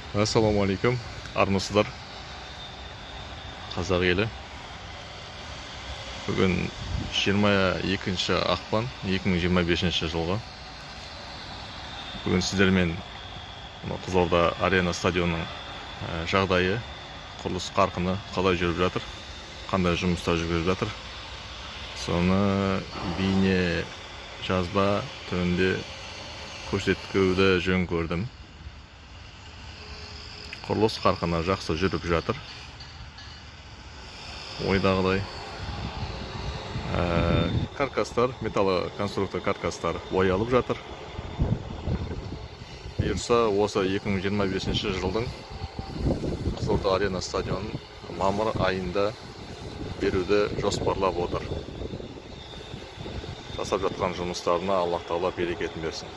Ассалаумағалейкум, армысыздар, қазақ елі! Бүгін 22 ақпан 2025 жылғы. Бүгін сіздермен мына Қызылорда Арена стадионының жағдайы, құрылыс қарқыны қалай жүріп жатыр, қандай жұмыстар жүргізіп жатыр, соны бейне жазба түрінде көрсетуді жөн көрдім. Құрылыс қарқыны жақсы жүріп жатыр, ойдағыдай. Каркастар, металлоконструкция каркастар боялып жатыр. Бұйырса, осы 2025 жылдың Қызылорда Арена стадионын мамыр айында беруді жоспарлап отыр. Жасап жатқан жұмыстарына Аллах Тағала берекетін берсін.